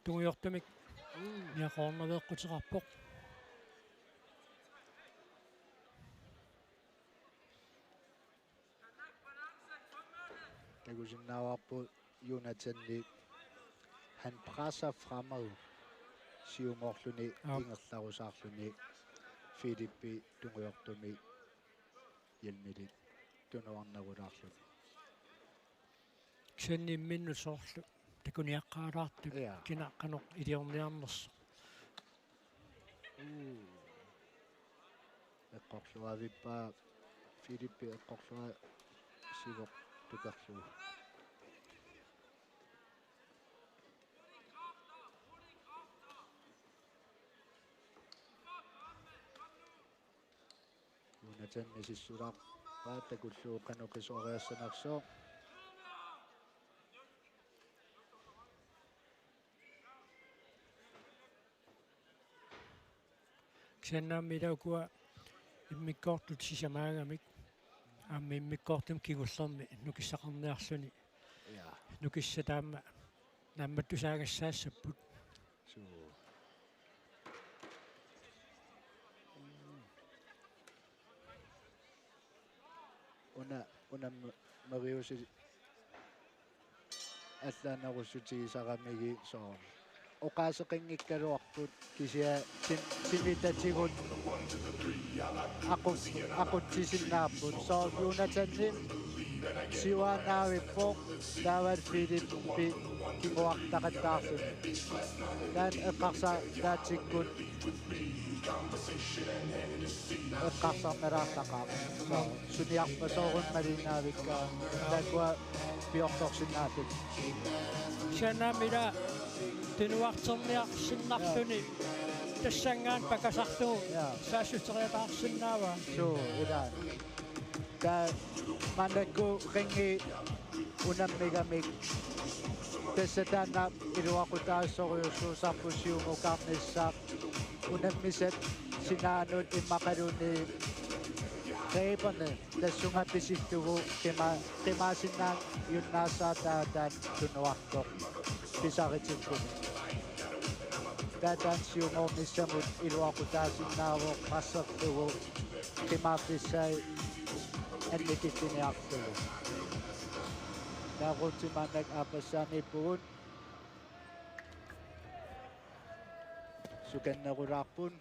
tungujortumik niaqornaveeqquteqarpoq. Takusinnaavarput Jonathanip, han presser fremad siumoorluni. Aap. Ingerlarusaarluni Philippi tungujortumik hjelmilik tunuarnerulaarluni. Kisianni imminnut soorlu takuniaqqaalaartut. Ja. Kina qanoq iliorniarnersoq. Uu. Eqqorluavippaa Philippi, eqqorlua sivoq tukerlugu. Jonathan misissulaarpaa takullugu qanoq qisuariassanersoq. Kisianni aamma ila ukua immikkoortut sisamaagamik, aamma immikkoortumi kingullermi nukissaqarniarluni. Ja. Nukissat aamma naammattusaagassaassaput. Suu. Una, una m-, Mariusi allaanerussutigisaramigit soorlu oqaaseqanngikkaluarput, kisianni tim-, timitatigut aqu-, aqutsisinnaapput. Soorlu Jonathanip siuaannaavippoq, taavalu Philippi kinguartaqattaarluni. Taanna eqqarsaatikkut eqqarsarnalaartaqaaq. Suniarpa soorunami malinnaavikka, taakkua piortorsinnaalluni. Kisianni aamma ila tunuarterniarsinnarluni. Ja. Tassanngaannaq pakasarlugu. Ja. Saassuteriataarsinnaavaa. Suu, ila. Taava maannakkut ringi unammigamik. Tassa taanna iluaqutaassorujussuusarput siumukarnissaq. Unammisat sinaanut immaqaluunniit reberne tassunga pisillugu qima-, qimaasinnaajunnaassaaq, taava taanna tunuartoq pisaritikkuni. Taava taanna siumoornissamut iluaqutaasinnaavoq, presserlugu qimaaffissai annikilliniarlugu. Taava Ruuti maannakkut aappassaaniippugut. Sukannerulaarput.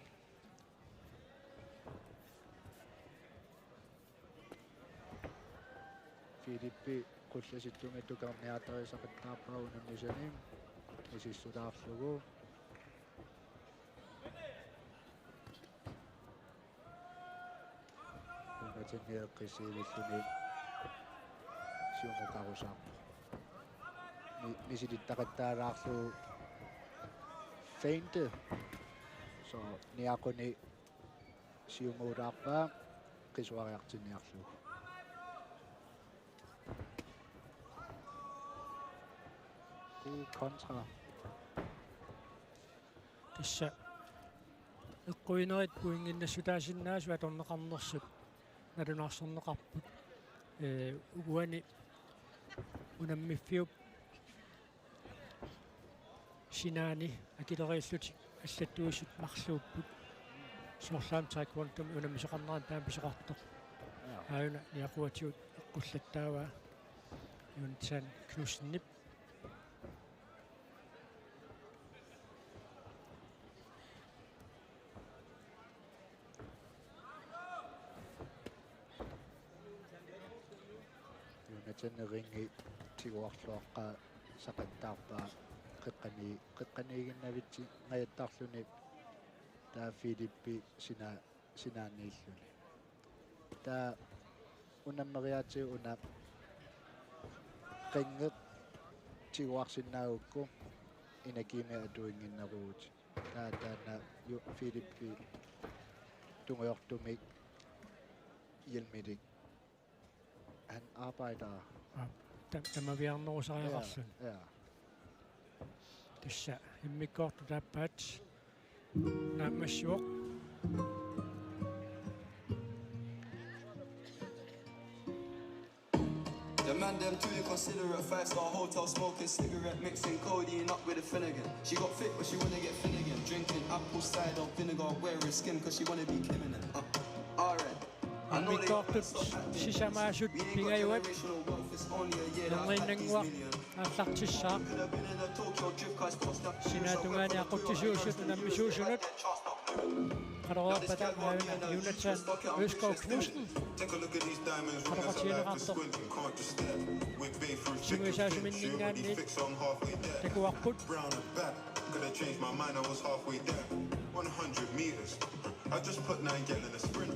Philippi qullasittumik tukerniaatarisaqattaarpaa unammisani misissulaarlugu. Jonathan eqqissiivilluni siumukarusaarpoq. Mi-, misilittaqattaalaarlugu feinte. Soorlu niaquni siumulaarpaa qisuariartinniarlugu. God kontra. Tassa eqquinerit pointinnassutaasinnaasut atorneqarnersut nalunaarsorneqarput. Ee, uani unammiffiup sinaani akileriillutik allattuisut marluupput. Soorlu aamma taekwondomi unammisoqarnerani taama pisoqartoq. Ja. Aajuna niaquatigut eqqullattaavaa Jonathan Knudsenip. Jonathan ringi tiguarluaqqaasaqattaarpaa qeqqani-, qeqqaniiginnavitsinngajattarluni, taava Philippi sina-, sinaaniilluni. Taava unammeriaatsip una ringi tiguarsinnaagukku energiimik atuinnginneruvugut. Taava taanna ju-, Philippi tungujortumik hjelmilik. Han arbejder. Aap, tam-, tamaviarnerusariaqarluni. Ja, ja. Tassa immikkoortut aappaat naammassivoq. The man them too considerate. Five star hotel, smoking cigarette, mixing codeine up with a Finnegan. She got fit, but she wanna get thin again. Drinking apple cider vinegar, wearing skin, cause she wanna be Kim in it. Uh, alright. I know they Immikkoortut sisamaasut pingajuat. Nerriinnannguaq aallartissaaq. Sinaatungaani aqutsisuusut unammisuusunut. Qanoq aappataa aajuna Jonathan Øskov Knudsen. Qanoq aappataa simuisaasuminninngaanniit takuarput. Could have changed my mind, I was halfway there. One hundred meters. I just put nine gal in a sprint.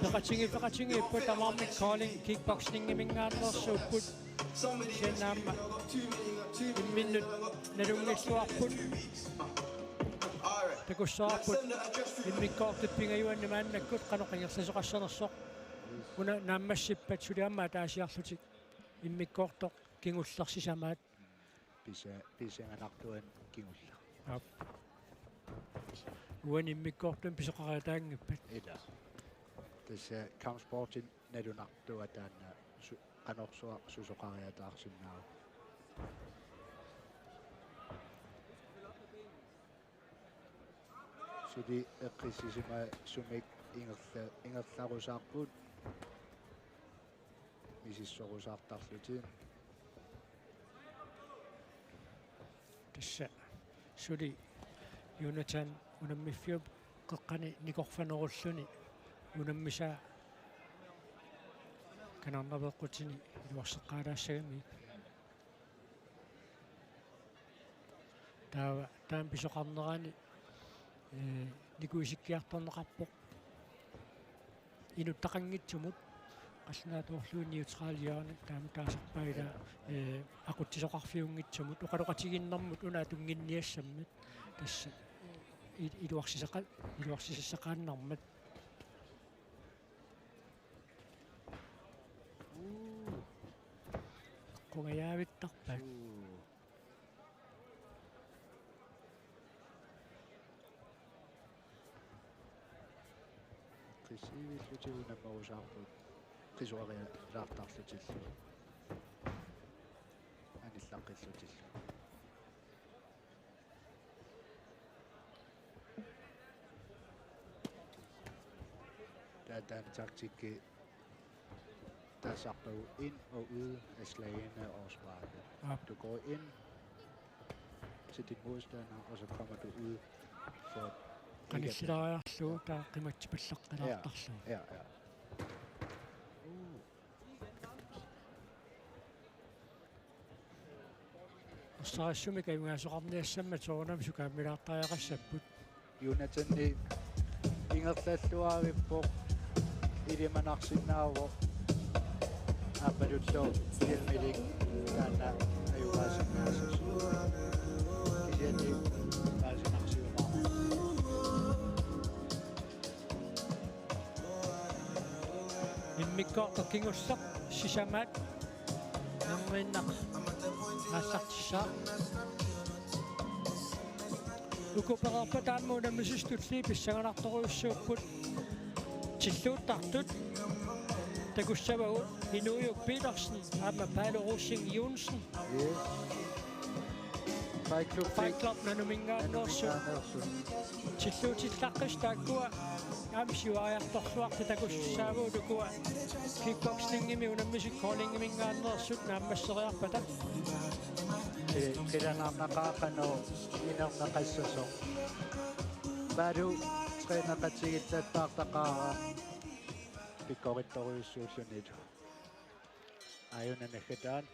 Peqatigiit, peqatigiipput tamarmik Kolding Kickboxingiminngaanneersuupput. Kisianni aamma imminnut nalunngilluarput. Takussavarput immikkoortut pingajuanni maannakkut qanoq ingerlasoqassanersoq. Una naammassippat suli aamma ataasiarlutik immikkoortoq kingulleq sisamaat. Pisa-, pissanganartuanik kingulleq. Aap. Uani immikkoortumi pisoqariataanngippat. Ila. Tassa kampsportip nalunartua taanna su-, qanorsuaq susoqariataarsinnaavoq. Suli eqqissisimasumik ingerla-, ingerlarusaarput. Misissorusaartarlutik. Tassa suli Jonathan unammiffiup qeqqani nikorfanerulluni unammisaa kanarnaveeqqutini iluarseqqaalaassagami. Taava taama pisoqarnerani, ee, nikuisikkiartorneqarpoq inuttaqanngitsumut, qallunaatuulluni neutraliorneq taama taasarpaat ilaa, ee, aqutsisoqarfiunngitsumut, oqaloqatigiinnermut una atunnginniassammat, tassa i-, iluarsisaqa-, iluarsisassaqaannarmat. Uu. Qungajaavittarpaat. Uu. Qisiivillutik unammerusaarput qisuarilaartarlutillu. Anillaqqillutillu. Der er den taktik, der sagt ud, ind og ud af slagene og sparke. Ja. Du går ind til din modstander, og så kommer du ud for ikke at... Qanissilaariarlugu, ja, taava qimatsipallaqqalaartarlugu. Ja, ja, ja. Uh. Orsarissumik ajugaasoqarniassammat soorunami sukaammilaartariaqassapput. Jonathan ingerlalluarippoq, ilimanarsinnaavoq aappaluttoq hjelmilik taanna ajugaasinnaassasoq. Kisianni paasinarsiumaarpoq. Immikkoortoq kingulleq sisamaat nerriinnaq aallartissaaq. Uku pereerpata aamma unammisut tulliit pissanganartorujussuupput. Tilluuttartut takussavagut Inuujuk Petersen aamma Paalo Rosing Johnsen. Yes. Fight Club. Fight Club Nanuminngaanneersut. Nanuminngaanneersut. Tilluutillaqqisut taakkua aamma siuariartorluartut takussaavagut ukua kickboxingimi unammisut Koldingiminngaanneersut naammasseriarpata. Ee, qilanaarnaqaaq qanoq inerneqassasoq. Paalo træneqatigiillattaartaqaara pikkorittorujussuullunilu. Aajuna naggataani.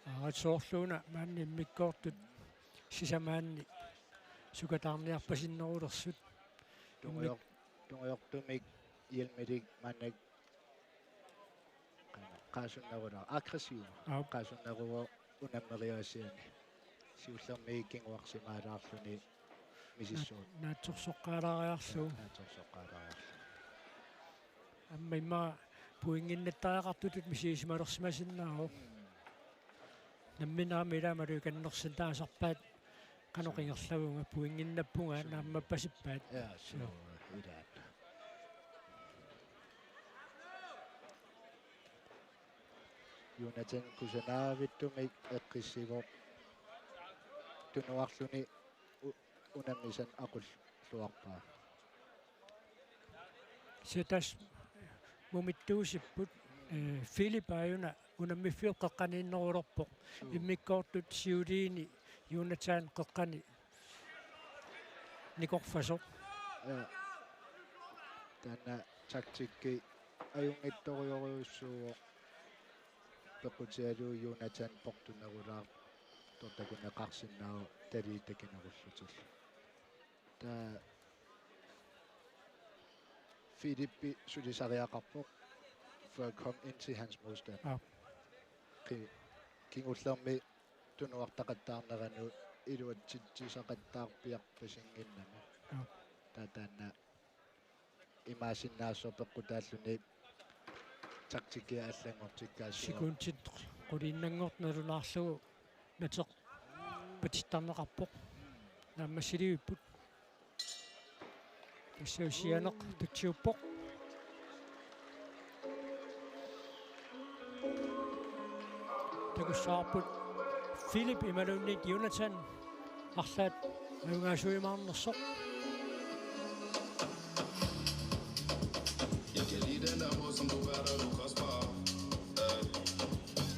Aa, soorluuna maani immikkoortut sisamaanni sukataarniarpasinnerulersut. Tungujor-, tungujortumik hjelmilik maannakkut qaasunnerulaa, aggressiv. Aap. Qaasunneruvoq unammeriaasiani. Siullermik kinguarsimaalaarluni misissuut. Naat-, naatsorsoqqaalaariarlugu. Naatsorsoqqaalaariarlugu. Aamma immaqa pointinnattariaqartutut misigisimalersimasinnaavoq. Nammineq aamma ilaammalu ikannersinnaasarpaat qanoq ingerlavunga, pointinnappunga naammappasippaat. Ja, suu, ilaat. Jonathan kusanavittumik eqqissivoq. Tunuarluni u-, unammisanik aqulluarpaa. Siatas mumittuusipput, eh, Philip aajuna unammiffiup qeqqaniinnerulerpoq. Suu. Immikkoortut siuliini Jonathan qeqqani nikorfasoq. Ja. Taanna taktikki ajunngitsorujorujussuuvoq. Peqqutigalugu Jonathan portunerulaartoq takuneqarsinnaavoq talii takinerullutillu. Taava Filippi sulisariaqarpoq for at komme ind til hans modstander. Ja. Ki-, kingullermi tunuartaqattaarneranut iluatsitsisaqattaarpiarpasinngimmat. Ja. Taava taanna imaassinnaassuaq peqqutaalluni taktikkia allanngortikkaassuaq. Sekundit quliinnanngortut nalunaarlugu nateq patittarneqarpoq. Naammassilivipput. Tassa sianeq tutsiuppoq. Takussavarput Filip imaluunniit Jonathan arlaat ajugaasuimaarnersoq. Jeg kan lide den der måde, som du gør, når du koster. Ey.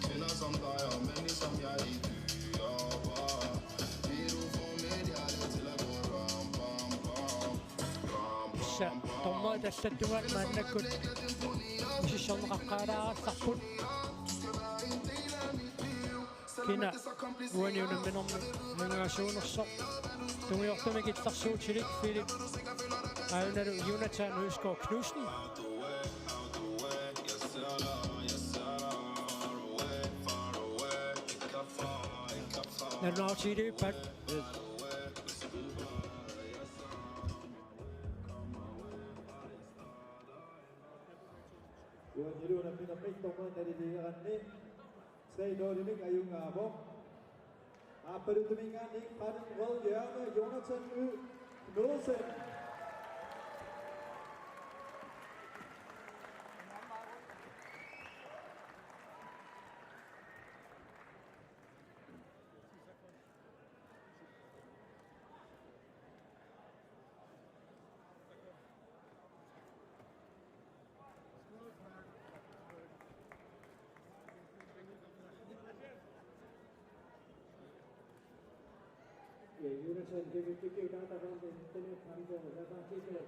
Kvinder som dig og mænd, som jeg, de dyre. Vil du få mit hjerte til at gå ram, bam, bam. Ram, bam, bam. Tassa dommerit allattugaat maannakkut misissorneqaqqaalaarallarput. Kina uani unamminermi ajugaasuunersoq. Tungujortumik illersuutilik Filip. Aajunalu Jonathan Øsgaard Knudsen. Nalunaarutigilerput. Uanilu unamminermi dommerit naliliineranni tre nul-imik ajugaavoq. Aappaluttuminngaanniit fra den røde hjørne, Jonathan Ø. Knudsen.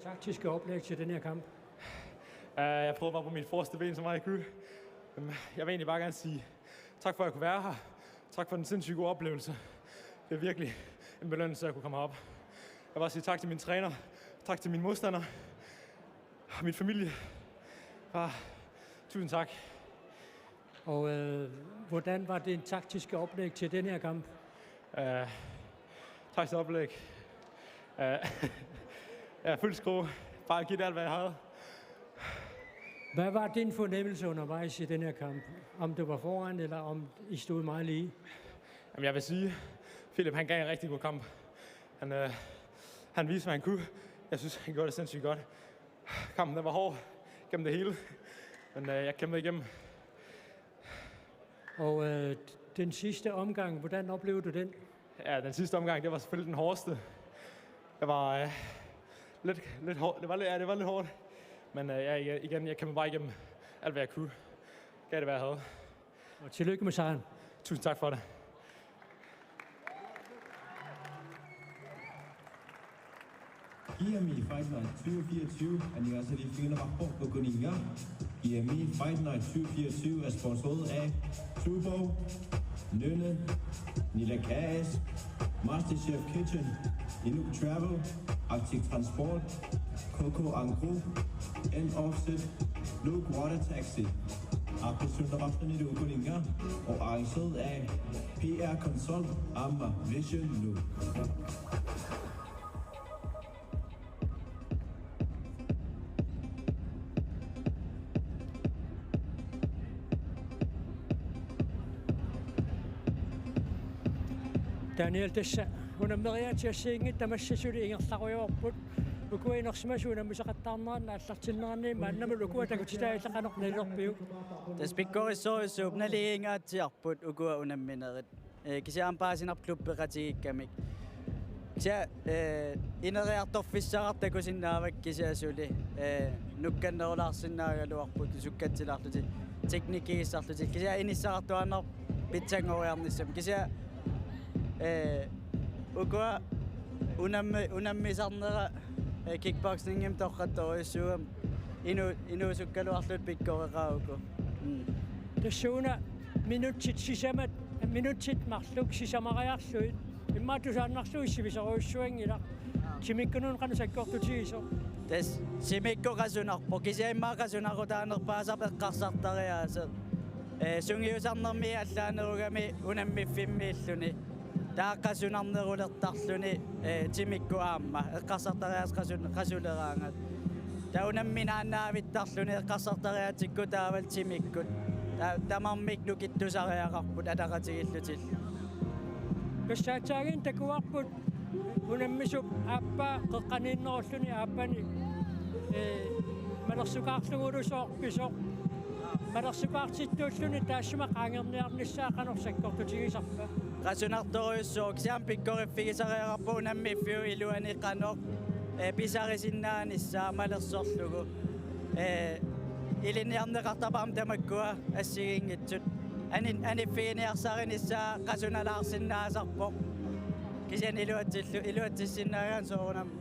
Taktiske oplæg til den her kamp. Øh, jeg prøvede bare på mit forreste ben, så meget jeg kunne. Øhm, jeg vil egentlig bare gerne sige tak for, at jeg kunne være her. Tak for den sindssygt gode oplevelse. Det er virkelig en belønning, at jeg kunne komme herop. Jeg vil bare sige tak til mine træner, tak til mine modstandere og min familie. Bare tusind tak. Og, øh, hvordan var det taktiske oplæg til den her kamp? Øh, taktisk oplæg. Øh, jeg følte sgu bare at give det alt, hvad jeg havde. Hvad var din fornemmelse undervejs i den her kamp? Om du var foran, eller om I stod meget lige? Jamen, jeg vil sige, Filip, han gav en rigtig god kamp. Han, øh, han viste, hvad han kunne. Jeg synes, han gjorde det sindssygt godt. Kampen, den var hård gennem det hele, men, øh, jeg kæmpede igennem. Og, øh, den sidste omgang, hvordan oplevede du den? Ja, den sidste omgang, det var selvfølgelig den hårdeste. Det var, øh, lidt, lidt hårdt. Det var lidt, ja, det var lidt hårdt. Men, øh, ja, igen, jeg kæmpede bare igennem alt, hvad jeg kunne. Gav det, hvad jeg havde. Og tillykke med sejren. Tusind tak for det. G M E Fight Night tyve fireogtyve, anniversary fiineqarpoq ukuninnga. G M E Fight Night tyve fireogtyve er sponsoreret af Tuborg, Nynne, Nilak A S, Master Chef Kitchen, Inuk Travel, Arctic Transport, Coco Angro, N Offset, Luke Water Taxi. Aaqqissuunneqartunilu ukuninnga og arrangeret af P R Consult aamma Vision Nu. Daniel, tassa unammeriaatsit assigiinngitsut tamassi suli ingerlarujoorput. Ukua inersimasut unammisaqattaarneranni aallartinneranni maannamut ukua takutitai illit qanoq nalilerpiuk? Tassa pikkorissorujussuuvoq, naligiingaatsiarput ukua unamminerit. Ee, kisianni paasinarpoq klubbeqatigiikkamik. Kisianni, ee, ineriartorfissaqartoq takusinnaavakka kisianni suli, ee, nukkannerulaarsinnaagaluarput sukkatsilaarlutik, teknikkigissarlutik. Kisianni inissaqartuaannarpoq pitsanngoriarnissamut. Kisianni, ee, ukua unammi-, unammisarnera, ee, kickboxingimik torrattorujussuugami inu-, inuusukkaluarlutik pikkoreqaaq uku. Mm. Tassuuna minutsit sisamat, minutsit marluk sisamariarlugit. Immaqa tusaannarlugit sivisoorujussuanngilaq. Timikkununa qanoq sakkortutigisoq? Tassa timikkut qasunarpoq, kisianni immaqa qasunarutaanerpaasarpoq eqqarsartariaaseq. Ee, sungiusarnermi allaanerugami unammiffimmiilluni. Taava qasunarnerulertarluni, ee, timikkut aamma. Eqqarsartariaaseq qasun-, qasuleraangat. Taava unamminaannavittarluni eqqarsartariaatsikkut taavalu timikkut. Taava tamarmik nukittusariaqarput ataqatigiillutillu. Pissaassaaginnaq takuarput unammisup aappaa qeqqaniinnerulluni aappani, ee, malersukaarlugulu soorpisoq. Malersukaartittuulluni taassuma qaangerniarnissaa qanoq sakkortutigisarpa? Qasunartorujussuuvoq, kisianni pikkoriffigisariaqarpoq unammiffiup iluani qanoq, ee, pisarisinnaanissaa malersorlugu. Ee, ilinniarneqartarpara aamma tamakkua assigiinngitsut. Ani-, aniffiginiarsarinissaa qasunalaarsinnaasarpoq. Kisianni iluatsillu-, iluatsissinnaagaanni soorunami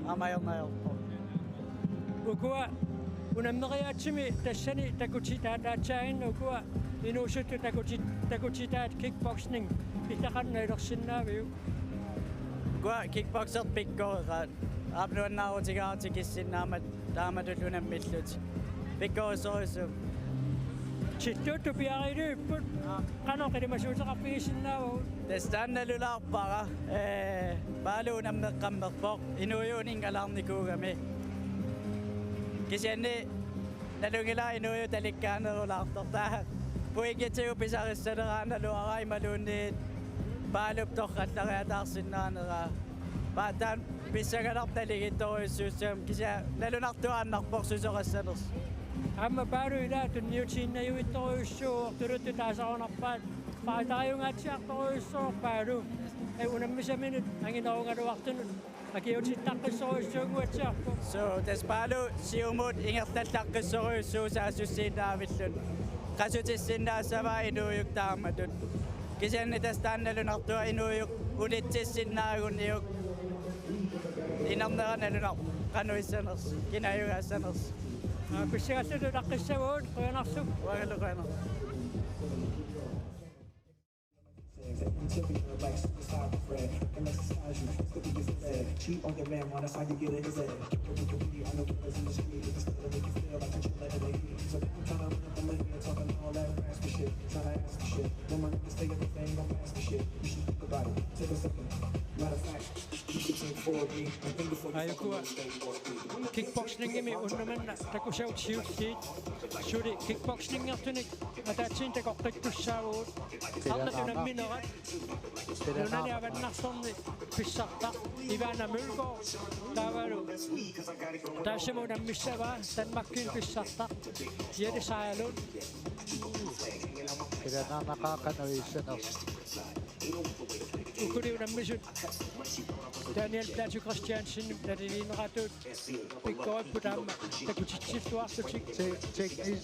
aamma ajornariarpoq. Ukua unammeriaatsimi tassani takutitaataassaaginnaq ukua inuusuttut takuti-, takutitaat kickboxing illit qanoq nalilersinnaaviuk? Ukua kickboxerit pikkoreqaat. Aap, nuannaarutigaarput tikissinnaammat taamatut unammillutik. Pikkorissorujussuuvoq. Sittuuttut piareerput. Qanoq ilimasuuteqarfigisinnaavagut? Tassa taanna nalulaarpara. Ee, Paalu unammeqqammerpoq. Inuujuunik alaarnikuugami. Kisianni nalunngilara inuujuttut talikkaanerulaartoq. Taava pointitsigut pisarissaleraa naluara imaluunniit Paalup torrallariataarsinnaaneraa. Paataan pissanganarpoq naligiittorujussuussammat, kisianni nalunartuaannarpoq susoqassanersoq. Aamma Paalu ilaa tunniutiinnarujussuuvoq, tuluttut taasarunarpaat. Paatariungaatsiartorujussuuvoq Paalu. Ee, unammisaminut anginerugaluartunut akiuutsittaqqissorujussuunnguatsiarpoq. So, tassa Paalu siumut ingerlallaqqissorujussuuvoq saassussiinnaavilluni. Qasutissinnaassavaa inuujuttut taamatut. Kisianni tassa taanna nalunartua inuujuttut unitsissinnaagunniuk. Inernera nalunarpoq qanoq issanersoq, kinajugaassanersoq. Aa, pissangallutit utaqqissavagut, qujanarlu. Uangalu qujanaq. Cheat on your man, wanna find you get in his head. Put the booty on the wheels in the street, it's gonna make you feel like you should let it in. So I'm tryna run up the lane, you're talking all that raspy shit, tryna ask for shit. When my niggas stay up the fame, don't ask for shit. You should think about it, take a second. Matter of fact, you should think for me. And think before you Ai, fucking ukua. Mistake for me. Kickboxingimi unnumanna takusavut siulliit. Suli kickboxingertunik ataatsimik takoqqittussaavugut. Arnat unamminerat. Nunani avannartorni pissartaq Ivana Mølgaard taavalu taassuma unammissavaa Danmarkimi pissartaq Jette Sejerlund. Kinaanaqaaq qanoq issanersoq. Ukuli unammisut Daniel Platou Christiansen naliliineratut pikkoripput aamma takutitsilluarlutik. Te-, tekni-,